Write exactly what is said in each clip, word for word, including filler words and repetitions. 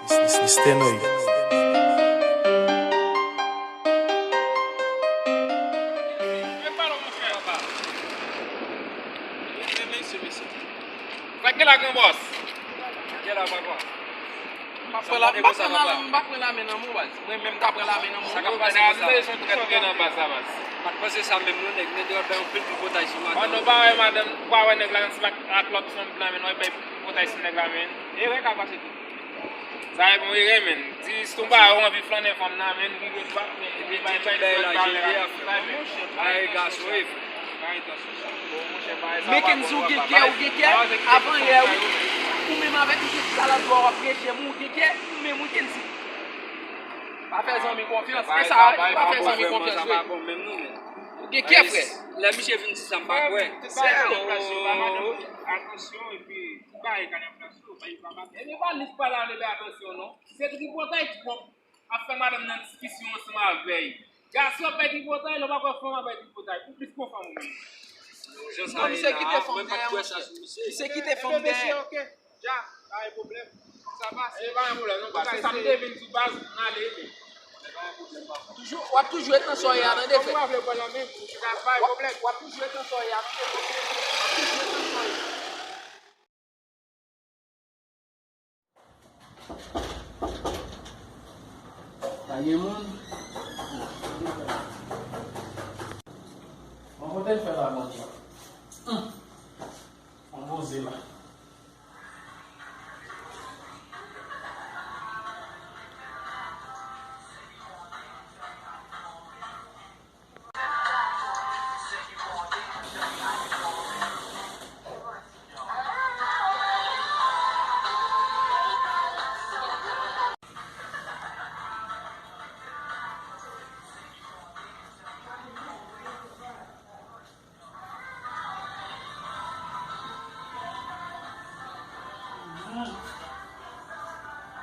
Mister Noy. Fè ke la, gran bòs. Ke la, papa. M pa pran la, m pa pran la, m pa pran la men nan men w, baz. Mwen menm m ka pran la men nan men w. Sa k ap pase konsa? Sa se trèt trè nan baz la, baz. M pa t panse sa menm non, nèg. Nèg yo ap bay yon pil tripotay sou madanm. Oh non, pa wè madanm, ou pa wè nèg la rann si ak lòt fanm blan men, non, bay tripotay sou nèg la men. Erè ka pase tou. Sa e bon erè men. Di si w pa wè w anvi flannen fanm nan men, ou rive nou pa pran, epi bay bay la jete a. Ay gason e. Men Kenzo gen kè, ou gen kè, avan yè wi. Ou menm avèk misye tout a la dwa w ap preche, men ou gen kè, ou menm wi Kenzo. Pa fè zanmi konfyans, e sa, pa fè zanmi konfyans vre. Ou gen kè, frè. Lè misye vin di sa, m pa kwè. Sè o. Atansyon, epi, ti bagay ka nan plas yo, bay pa maten. Epi pa lis pa la, leve atansyon, non. Se tripotay twòp. Ap fè madanm nan diskisyon ansanm avè l. Gason ap bay tripotay, lè w pa kwè fanm ap bay tripotay. Ou plis ke fanm ou menm. Jan sa ye la, mwen pa t kwè sa sou misye. Misye kite fanm dèyè. Ja, pa gen pwoblèm. Sa pase. E pa gen pwoblèm, non, baz. Se sa m te vin di w, baz, n ale, men. Toujou, w ap toujou ret nan sa w ye a, tande, frè. Ou pa vle pran nan men, ou pa gen pwoblèm. W ap toujou ret nan sa w ye a, tande, frè. W ap toujou ret nan sa w ye a. Pa gen moun. Bon, kote l fè la, bon Dye? Hum. On poze la.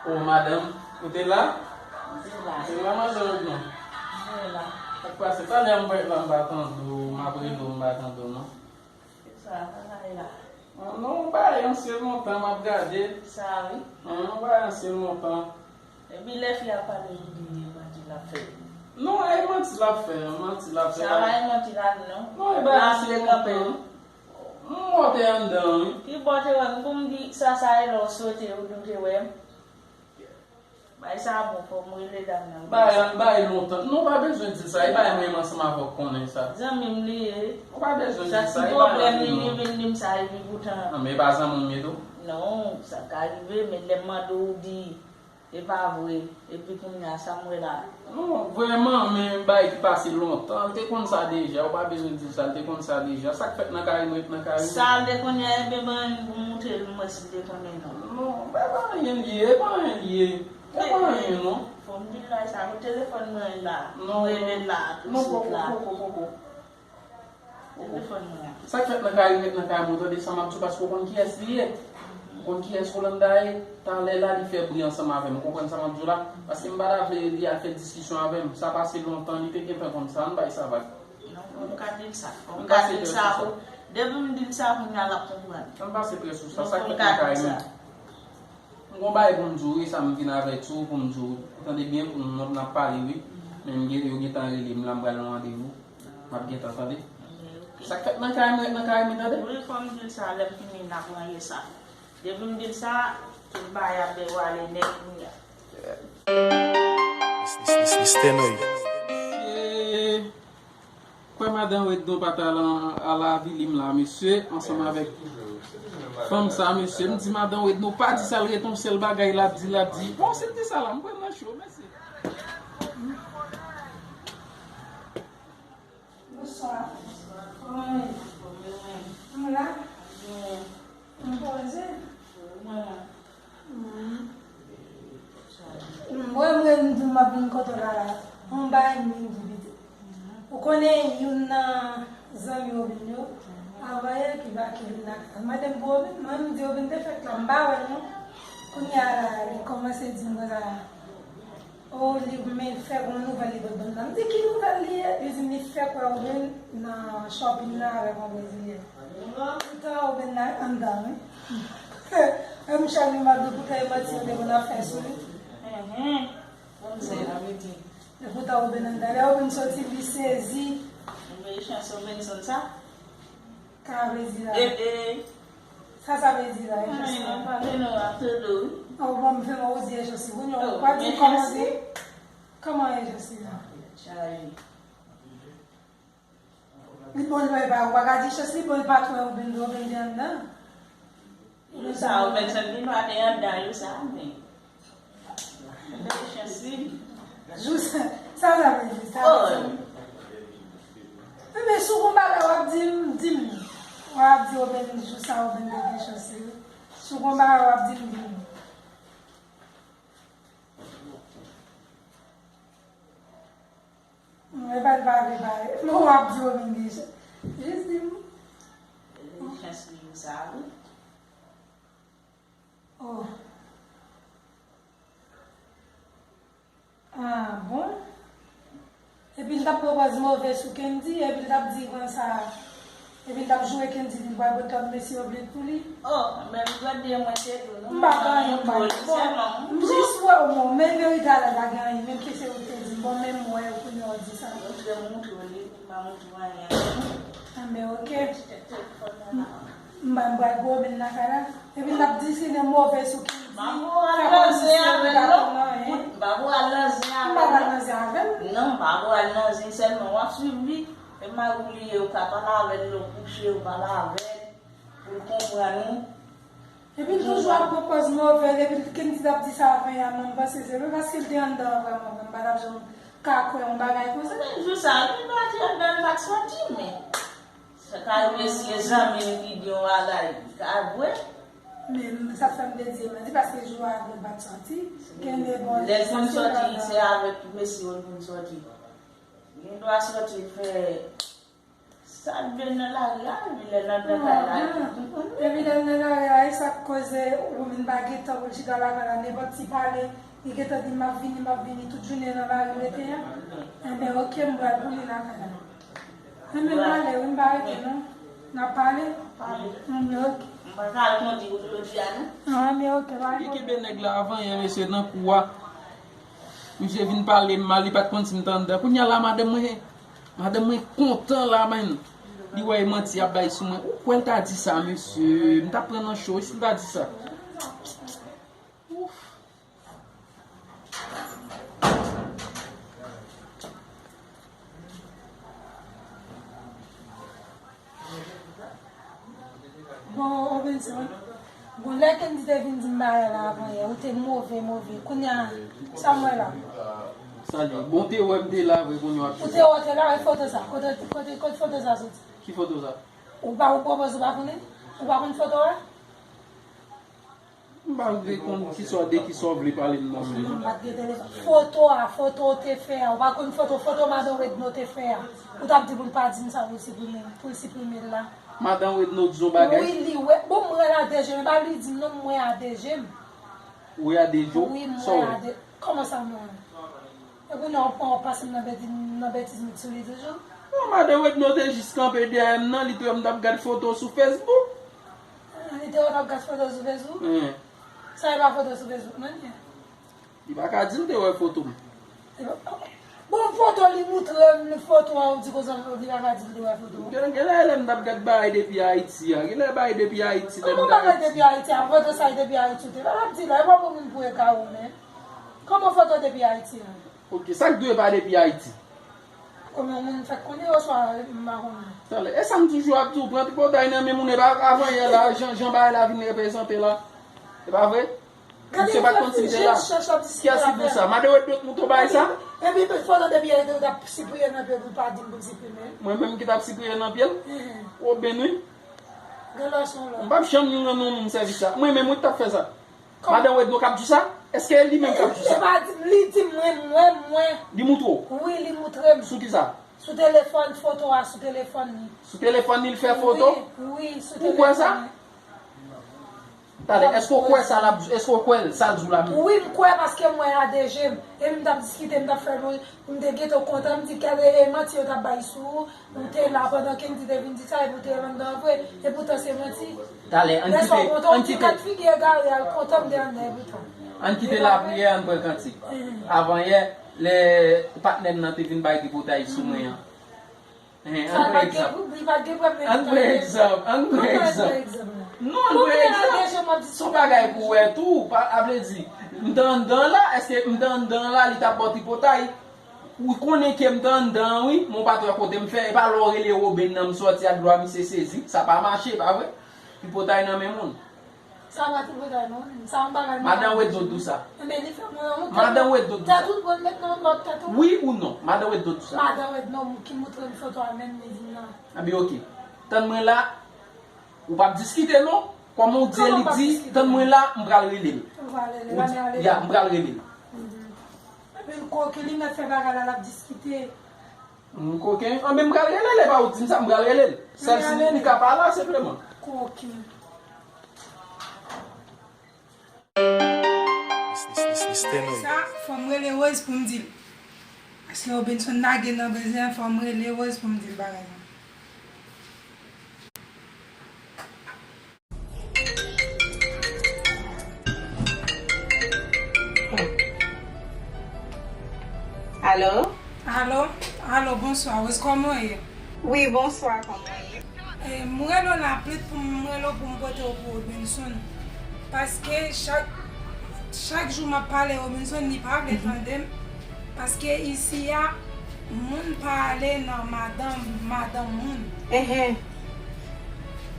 O madanm, ou te la? Mwen te la. Ou te la, madanm, non? Mwen te la. Sa k pase? Talè m parèt la, m pa tande w, m ap rele w, m pa tande w, non. Kisa, sa k ap la? Ah, non, yon bagay ansyen lontan, m ap gade. Sa, wi. Ah, yon bagay ansyen lontan. Epi lè fi a pale, ou di manti l ap fè. Non, e manti l ap fè, manti l ap fè. Sa pa e manti la, non. Non, e bagay ansyen lontan. M wè w te anndan, wi. Ki bò w te wè m pou m di sa, sa e lè w sote, ou di w te wè m? Bay sa bon, fò m rele dam nan. Bay, bay lontan. Non, w pa bezwen di l sa. E bay mwen menm ansanm avè w konnen sa. Zanmi m li ye. W pa bezwen di l sa. Sa ti pwoblèm li, li vin di m sa, epi poutan. Non, men e pa zanmi w m ye tou. Non, sa ka rive, men lè m mande w, ou di, e pa vre. Epi kounye a, sa m wè la. Non, vrèman, men bagay ki pase lontan, l te konn sa deja. W pa bezwen di l sa, l te konn sa deja. Sa k fèt nan kay mwen, ret nan kay mwen. Sa l te konnen, enben ban pou m montre l, m wè si l te konnen non. Non, e pa anyen l ye, e pa anyen l ye. E pa anyen non. Fò m di l la, sa, telefòn mwen la. Non. Rele l la, tousuit la. Non, poko, poko, poko. Telefòn mwen la. Sa k fèt nan kay, ret nan kay mwen, tande sa m ap di w, paske w konn kiyès li ye. Ou konn kiyès Rolanda ye. Talè la, li fè bri ansanm avè m, ou konprann sa m ap di w la? Paske m pa ta vle li al fè diskisyon avè m. Sa pase lontan, li te gentan konn sa, ann bay sa vag. Non, fò m ka di l sa. Fò m ka di l sa pou, depi m di l sa, kounye a l ap konprann. Ann pase prè sou sa, sa k fèt nan kay mwen. M gon bagay pou m di w, wi, sa m vin avèti w pou m di w. Ou tande byen, pou nou, n ap pale, wi. Men m gen, yo gentan rele m la, m pral nan randevou. M ap gentan tande. Sa k fèt nan kay mwen, ret nan kay mwen, tande. Wi, fò m di l sa, lè m fini, n ap range sa. Depi m di l sa, tout bagay ap devwale nèt kounye a. Mister Noy. Kwè madan Wedno pa t al an, al avili m la, mesye, ansanm avèk fanm sa, mesye. M di madan Wedno pa di sa, l ret yon sèl bagay l ap di, l ap di. Bon, si l di sa la, m pran nan cho, mesye. Bonswa. Kòman w ye? M la. M poze. Mwen la. Hmm. Mwen, mwen, m di w m ap vin kote w la, yon bagay m vin di pitit. Ou konnen youn nan zanmi Obin yo, avan yè ki va, ki vin nan kay, mande m pou Obin, mwen, m di Obin te fèk la, m pa wè l non. Kounye a la, li kòmanse di m konsa, o, li, men fè gon nouvèl li pot ban m nan. M di, ki nouvèl li ye? Li di m li fèk wè Obin nan shopping nan avèk yon brezilyèn. Poutan Obin nan anndan, wi. E m chak jou m ap di poutan e manti yo te konn ap fè sou li. Enhen. Bon, se la, mete. Epoutan, Obenn anndan. Lè Obenn soti, li sezi. Mwen chans Obenn sonn sa. Ka vle di la. E, e. Sa, sa vle di la, e Josi. Anyen, non, pale non, ap tande w, wi. Oh, bon, m fè mwen ou di e Josi. Bon, non, pa di kòman di. Kòman e Josi la? Chaje. Li bon, li pa, ou pa ka di chans li bon, li pa twè Obenn, Obenn te anndan. Jou sa, Obenn sot li pa te anndan, jou sa, men. Bèl chans li. Jou sa, sa, sa vle di, sa vle di. Enben, si w gon bagay w ap di m, di m. W ap di Obenn, jou sa, Obenn te gen chans li. Si w gon bagay w ap di m, di m. Mwen pa l pa vle pale. Mwen w ap di w vin gen chans. Jis di m. Li gen chans li jou sa, wi. Oh. Ah, bon? Epi l t ap pran pòz move sou Kendy, epi l t ap di konsa, epi l t ap joure Kendy, li pral pote lòt mesye yo vle pou li. Oh, men m gade mwen te di w, non. M pa gen anyen, m pa gen. Bon, m jis wè w, bon, men verite a la, pa gen anyen, menm ke se ou te di m, bon, menm mwen, ou kounye a w di sa. Montre m, montre w li, m pa montre w anyen. Anben, oke. M ba m pral gwo men lakay la. Epi l ap disine move sou Kendy. Fè kòmsi se li pa konn anyen. M pa pou al nan zen avè l. M pa pou al nan zen avè l. Non, m pa pou al nan zen, sèlman w ap swiv li. E mari w li ye, ou ka pale avè l, lè w kouche, ou pale avè l. Pou l konprann ou. Epi l toujou ap pran pòz move, epi l Kendy t ap di sa avan yè a, mwen m panse se vre, paske l te anndan an vrèman, vrèman, m pa t ap janm ka kwè yon bagay konsa. Men jou sa, li pa t anndan, l pa t soti, men. Sa ka rive si e zanmi l ki di yon bagay, li ka vre. Men sa fè m te di e manti, paske jou a nou pa t soti. Gen de bon. Lè l konn soti, se avèk mesye yo l konn soti. Gen dwa soti fè sa l vle nan lari a, epi lè l anndan kay la, li konprann. Epi lè l nan lari a, e sa k koze ou menm pa gen tan pou l chita lakay la, nenpòt ti pale, li gentan di m ap vini, m ap vini, tout jounen nan lari l rete a. Enben, oke, m pral pou li lakay la. Enben, m ale, wi, m pa rete, non. N ap pale? Pale. Enben, oke. M pa ka al kondi pou jodi a, non. Ah, enben, oke, pale. Li kenbe nèg la avan yè, mesye, nan kou a. Misye vin pale m mal, li pa t konn si m t anndan. Kounye a la, madanm mwen, madanm mwen kontan la, man. Li wè e manti y ap bay sou mwen. Ou kwè l ta di sa, mesye? M t ap pran nan cho, wi, si l ta di sa. Ouf. Bon, Robinson, bon, lè Kendy te vin di m bagay la avan yè, ou te move, move. Kounye a, sa m wè la? Sa li? Bon, te wè m te la vre, kounye a w ap... Ou te wè w te la, e foto sa? Kote, kote, kote foto sa soti? Ki foto sa? Ou pa, ou pwopòz ou pa konnen? Ou pa konn foto a? M pa vle konn kisa w, de kisa w vle pale m nan menm. M pa t gen telefòn. Foto a, foto w te fè a. Ou pa konn foto, foto madan Wedno te fè a. Ou t ap di pou l pa di m sa, pou l siprime, pou l siprime l la. Madan Wedno di yon bagay? Wi, li wè. Bon, m wè l a de je m. E pa li di m non, m wè a de je m. Ou wè a de je w? Wi, m wè a de. Kòman sa, m wè? E kounye a w pran, w pase m nan betiz, nan betiz m sou li toujou? Non, madan Wedno te jis kanpe dèyè m nan, li te wè m t ap gad foto sou Facebook. Ah, li te wè w t ap gad foto sou Facebook? Wi. Sa e pa foto sou Facebook, non, li ye? Li pa ka di m te wè foto m. Bon, foto li moutre m, foto a, ou di konsa, li pa ka di l te wè foto. Gen, genlè lè m t ap gad bagay depi Ayiti a. Genlè bagay depi Ayiti, lè m t ap gad bagay depi Ayiti a, foto sa e depi Ayiti ou te. Pa t ap di la, e pa bon moun pou e ka ou menm. Kòman foto depi Ayiti a? Ok, sa k dwe pa depi Ayiti? Kòman moun fèk konnen oswa m pa konnen? Talè, e sa m toujou ap di w, pran tripotay nan men moun, e pa avan yè la, jan, jan bagay la vin reprezante la. E pa vre? Misye pa t konn si m te la. Kiyès ki di w sa? Madan Wedno t montre w bagay sa? Epi, epi foto depi Ayiti ou t ap sipriye nan pye pou pa di m pou m siprime l. Mwen menm ki t ap sipriye nan pye l? Enhen. Obenn wi. Gen lòs yon lòs. M p ap janm yon rann yon moun sèvis sa. Mwen menm wi k t ap fè sa. Madan Wedno k ap di sa? Èske e li menm k ap di sa? E pa di m, li di m, mwen, mwen, mwen. Li moutre w? Wi, li moutre m. Sou ki sa? Sou telefòn, foto a sou telefòn li. Sou telefòn li, l fè foto? Wi, wi, sou telefòn li. Ou kwè sa? Talè, èske w kwè sa l ap, èske w kwè l, sa l di w la menm? Wi, m kwè paske m wè a de je m. E m t ap diskite, m t ap fè nou, m te gentan kontan, m di gade e manti yo t ap bay sou ou. Ou te la pandan Kendy te vin di sa, epi w te anndan vre, epoutan se manti. Talè, ann kite, ann kite. Lè sa w kontan, w di gad figi egare a, l kontan m te anndan, epoutan. Ann kite lapriyè, ann pran kantik. Avan yè, lè patnè m nan te vin bay tripotay sou mwen an. Hen, ann pran egzanp. Ann pran egzanp, ann pran egzanp. Non, ann pran egzanp. Se yon bagay pou wè tou, pa, a vle di, m te anndan la, èske m te anndan la, li t ap ba w tripotay? Ou konnen ke m te anndan an, wi, men w pa t wè kote m fè, e pa lè w rele Woben nan m sòti ak dlo a, misye sezi, sa pa mache, pa vre? Tripotay nan men moun. Sa pa tripotay non, sa yon bagay. Madan Wed do tou sa. Enben li fè mwen yon tèt. Madan Wed do tou sa. Tèt ou pran met nan lòt tèt ou. Wi ou non, Madan Wed do tou sa. Madan Wed non, ki moutre m foto a menm li di m nan. Anben oke. Tann mwen la, ou p ap diskite non. Kòman ou di li di, tann mwen la, m pral rele l. Ou pral rele l, ann ale. Ya, m pral rele l. Epi l koki li mèt fè bagay la, l ap diskite. M koken. Anben, m pral rele l, epa ou di m sa, m pral rele l. Sèl si li ka pa la, senpleman. Koken. Sa, fò m rele Rose pou m di l. Paske Robinson lage nan bezwen, fò m rele Rose pou m di l bagay la. Alo? Alo? Alo, bonswa. Rose, kòman w ye? Wi, bonswa, kòman w ye? E, m rele w la, plit pou m rele w pou m pote w pou Robinson. Paske chak, chak jou m ap pale Robinson, li pa vle tande m. Paske isi a, moun pa ale nan madanm, madanm moun. Enhen.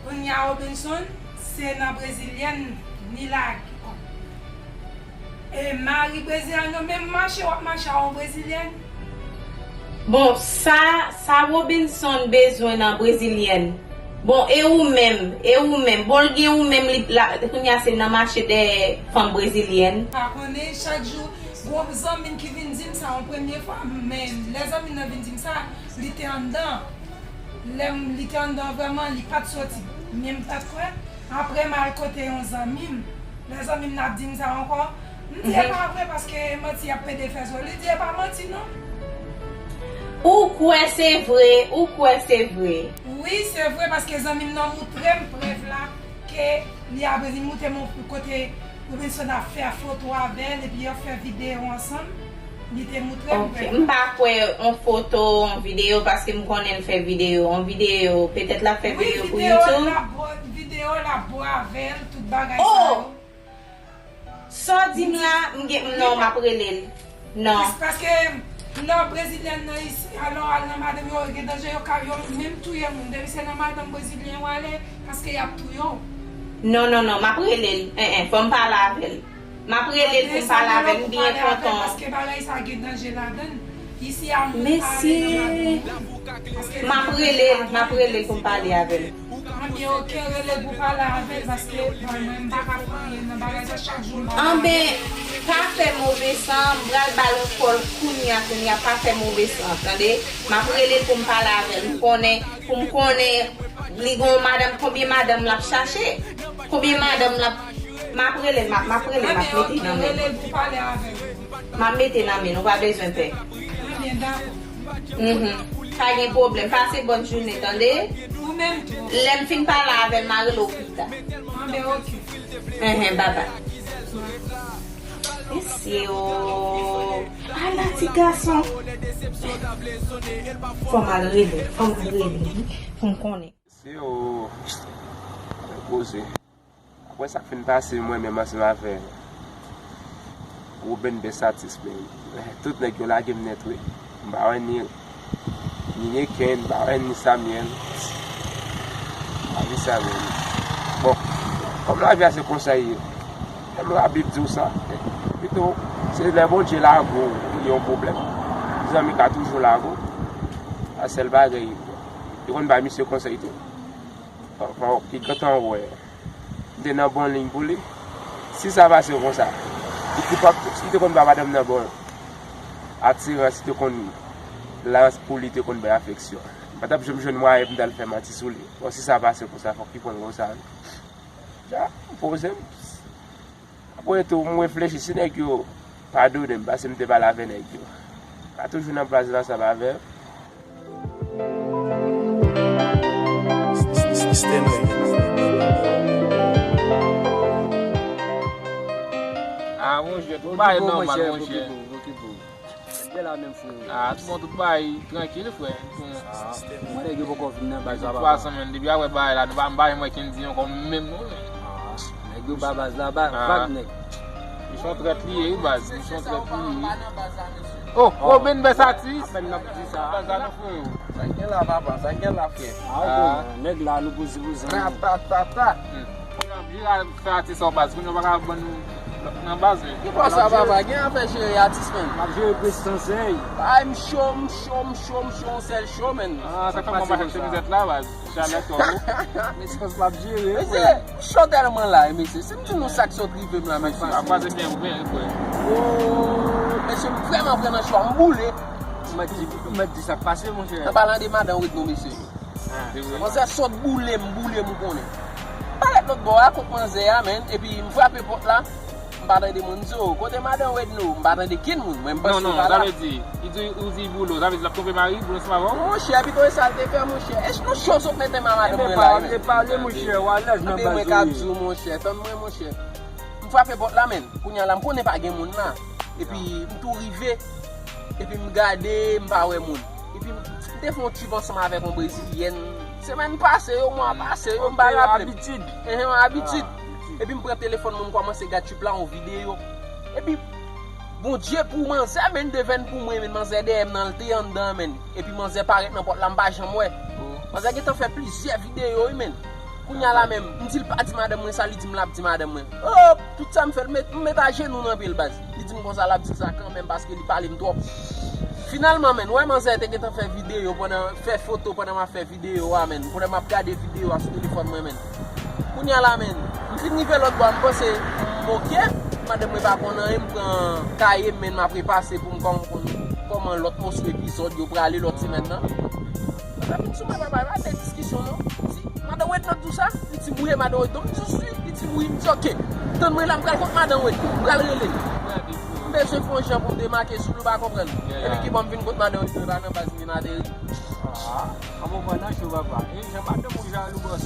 Kounye a Robinson, se nan brezilyèn li lage. E mari brezilyèn nan menm mache w ap mache a yon brezilyèn. Bon, sa, sa Robinson bezwen nan brezilyèn? Bon, e ou menm, e ou menm? Bon, l gen ou menm, li, la, kounye a se nan mache dèyè fanm brezilyèn. Pa konnen, chak jou, gwo zanmi m ki vin di m sa yon premye fwa, men lè zanmi m nan vin di m sa, li te anndan. Lè m, li te anndan vrèman, li pa t soti. Men m pa t kwè. Apre m al kote yon zanmi m. Lè zanmi m nan ap di m sa ankò, m di e pa vre paske manti y ap pede fè sou li. Li di e pa manti non. Ou kwè se vre, ou kwè se vre. Wi, se vre paske zanmi m nan moutre m prèv la ke li ap, li moutre m yon kote Robinson ap fè foto avè l epi y ap fè videyo ansanm. Li te moutre m. Ok, m pa kwè yon foto, yon videyo, paske m konnen l fè videyo. Yon videyo, petèt l ap fè videyo pou YouTube. Wi, videyo l ap bo, videyo l ap bo avè l, tout bagay sa yo. Oh! Sa w di m la, m gen, non, m ap rele l. Non. Paske nan brezilyèn nan isi, alò al nan madanm yo, gen danje yo ka, yo menm touye moun. Depi se nan madanm brezilyen w ale, paske y ap touye w. Non, non, non, m ap rele l. En, en, fò m pale avè l. M ap rele l pou m pale avè l, m byen kontan. Paske bagay sa gen danje ladan l. Isi a moun pa ale nan madanm moun. M ap rele l, m ap rele l pou m pale avè l. Anben, oke, rele l pou pale avè l, paske mwen, m pa ka fè anyen nan bagay sa, chak jou m pa. Anben, pa fè move san, m pral ba l yon kòl kounye a, kounye a, pa fè move san, tande? M ap rele l pou m pale avè l, m konnen, pou m konnen, li gon madanm, konbyen madanm l ap chache? Konbyen madanm l ap M ap rele l, m ap, m ap rele l, m ap mete nan men l. Rele l pou pale avè l. M ap mete nan men l, ou pa bezwen pè. Ebyen, dakò. Mhm. Pa gen pwoblèm. Pase bòn jounen, tande? Ou menm tou. Lè m fin pale avè l, m a rele w pita. Anben, oke. Enhen, babay. Mesye o. Ala ti gason. Fò m al rele l, fò m al rele l, wi, pou m konnen. Mesye o. Poze. Apre sa k fin pase, mwen menm ansanm avè Ruben Best Artist, men tout nèg yo lage m nèt, wi. M pa wè ni, ni Neken, m pa wè ni Samuel. M pa ni Samuel. Bon, kòm lavi a se konsa l ye, menm Labib di w sa, pito, se lè Bondye lage w, li yon pwoblèm. Zanmi ka toujou lage w. A sèl bagay, yo konn bay misye konsèy tou. Fò, fò, ki gentan wè. M te nan bon liy pou li. Si sa pase konsa, li ki p ap, li te konn ba madanm nan bon atirans, li te konn la pou li, te konn bay afeksyon. M pa t ap janm jwenn mwayen pou m t al fè manti sou li. Bon, si sa pase konsa, fòk li konn konsa, wi. Ja, m poze m. Apre tou, m reflechi, si nèg yo padone m, paske m te pale avè nèg yo. Pa toujou nan plas la, sa pa avè. Stanley. Ah, Monchè, tout bagay nòmal, monchè. Gen la menm, frè. Ah, tout bon, tout bagay trankil, frè. Mwen, nèg yo poko vin nan baz la, papa. Twa san, men, depi apre bagay la, nou pa, m pa janm wè Kendy ankò menm, non, men. Ah, nèg yo ba baz la, ba, vag nèg. Misyon trèt li ye, wi, baz. Misyon trèt li ye. Oh, oh, Robin Versatis. Apèn n ap di sa. Baz la, non, frè. Sa gen la, papa, sa gen la, frè. Ah, ok, nèg la, nou poze, poze. Ta, ta, ta, ta. Hmm. Kounye a, vire al fè atis ou baz. Kounye a, ou pa ka ban nou nan baz, men. Ki bò sa, papa? Gen afè jere atis, men. M ap jere prezistans, ey. Ay, m cho, m cho, m cho, m cho, yon sèl cho, men. Ah, sa k fè m pa chache mizèt la, baz. Chalè twò wo. Rezistans l ap jere, mesye, frè. M cho tèlman la, mesye. Si m di nou sa k sot rive m la, mesye. Ap pase byen, ou byen, frè. Oh, mesye, m vrèman pran nan cho a, m boule. M mèt di, m mèt di sa k pase, monchè. An palan de madan Wedno, mesye. Ah, se vre. Manzè sot boule m, boule m, ou konnen. M parèt lòt bò a, kot manzè a, men, epi m frape pòt la. M pa tande moun di, "Oh, kote madan Wedno?" M pa tande kenn moun. Mwen, m panse non, non, sa vle di, li di, ou di boule w, sa vle di l ap twonpe mari, boule ansanm avè w? Monchè, pito e sa l te fè, monchè. Èske nou cho sot mete m a madanm mwen la, men? Li te pale, monchè, w alèz nan baz ou ye. Tande mwen k ap di w, monchè, tann mwen, monchè. M frape pòt la, men. Kounye a la, m konnen pa gen moun la. Epi, m tou rive. Epi, m gade, m pa wè moun. Epi, m te fè yon trip ansanm avèk yon brezilyèn. Semèn pase yo, mwa pase yo, m pa raple m. Abitid. Enhen, yon abitid. Epi m pran telefòn mwen, m kòmanse gad trip la, yon videyo. Epi, Bondye pou manzè, men, devèn pou mwen, men, manzè dèyè m nan, l te anndan, men. Epi manzè parèt nan pòt la, m pa janm wè. Manzè gentan fè plizyè videyo, wi, men. Kounye a la menm, m di l pa di madanm mwen sa, li di m l ap di madanm mwen. Oh, tout sa m fè, m met, m met ajenou nan pye l, baz. Li di m konsa, l ap di l sa kanmenm, paske li pale m twòp. Finalman, men, wè manzè te gentan fè videyo pandan, fè foto pandan m ap fè videyo a, men. Pandan m ap gade videyo a sou telefòn mwen, men. Kounye a la, men, m fin rive lòt bò a, m panse m oke. Madanm mwen pa konn anyen, m pran kaye m, men m ap repase pou m kòm, konn kòman lòt moso epizòd yo prale lòt semèn nan. Sa vin sou mwen, papa, e pa de diskisyon, non. Di, madan Wed nan di w sa? Li di m wi, madan Wed. M di wi. Li di m wi, m di oke. Tann mwen la, m pral kot madan Wed. M pral rele l. M bezwen fè yon jan pou m demake sou li, ou pa konprann. Epi ki bò m vin kot madan Wed, e pa nan baz m vin ateri. Ah, an mwen pran nan cho, papa. E jan madanm ou jalou, bòs.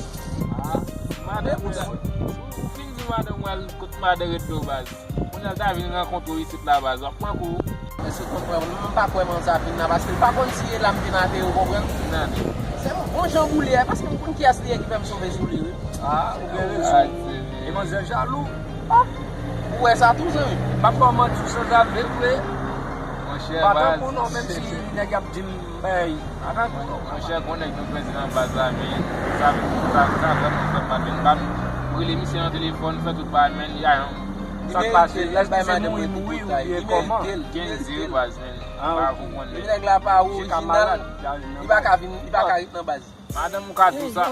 Ah, madanm ou, ou fin di madanm ou al kot madan Wed, baz. Kounye a l ta vin rankontre w isit la, baz, w ap pran kou. Èske w konprann? M pa kwè manzè ap vin la, paske l pa konn si e la m vin ateri, ou konprann? Se yon bon jan boule a, paske m konn kiyès li ye ki fè m sonje sou li, wi. Ah, ou gen rezon. E manzè jalou. Ah, ou wè sa tou, zanmi? M ap ba w manti, ou sanzave vre. Monchè, baz. Pa tankou non, menm si nèg ap di m, ey, pa tankou non. Monchè, gon nèg nou pèdi nan baz la, men sa, sa, sa vrèman fè m mal, men m pa m rele misye nan telefòn, fè tout bagay, men li a yon Sa k pase, lè bay madanm mwen mouri oubyen kòman? Kendy, baz, men. Ah, pa konprann. Nèg la pa orijinal. Li pa ka vin, li pa ka ret nan baz. Madanm ou ka di w sa.